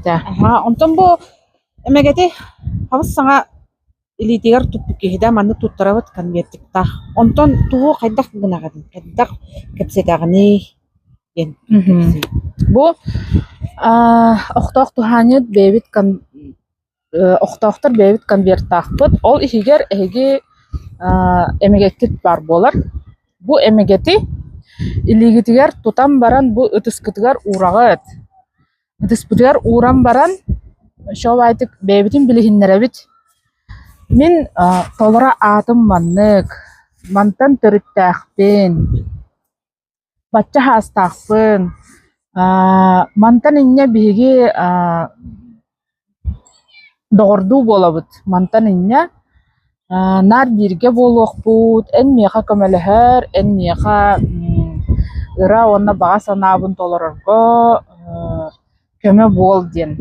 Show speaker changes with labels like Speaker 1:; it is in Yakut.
Speaker 1: Аһаа, онтон бу эмэгэти хабыс саҥа илиитигэр туппут киһи да маннык туттарабыт конвертиктаах. Онтон тугу хайдах гынаҕын, хайдах кэпсэтэҕиний диэн кэпсиир.
Speaker 2: Бу охтоох туһаанньыт бэйэбит охтоохтор бэйэбит конвертаахпыт. Ол иһигэр эһиги эмэгэккит баар буолар. Бу эмэгэти илиигитигэр тутан баран бу ытыскытыгар уураҕыт. Ытыспытыгар ууран баран, чуолаайтык бэйэбитин билиһиннэрэбит. Мин толоро аатым маннык, мантан төрүттээхпин, бачча саастаахпын, мантан инньэ биһиги доҕордуу буолабыт, мантан инньэ наар бииргэ буолуохпут, эн миэхэ көмөлөһөр, эн миэхэ ыра уонна баҕа санаабын толорорго көмө буол диэн.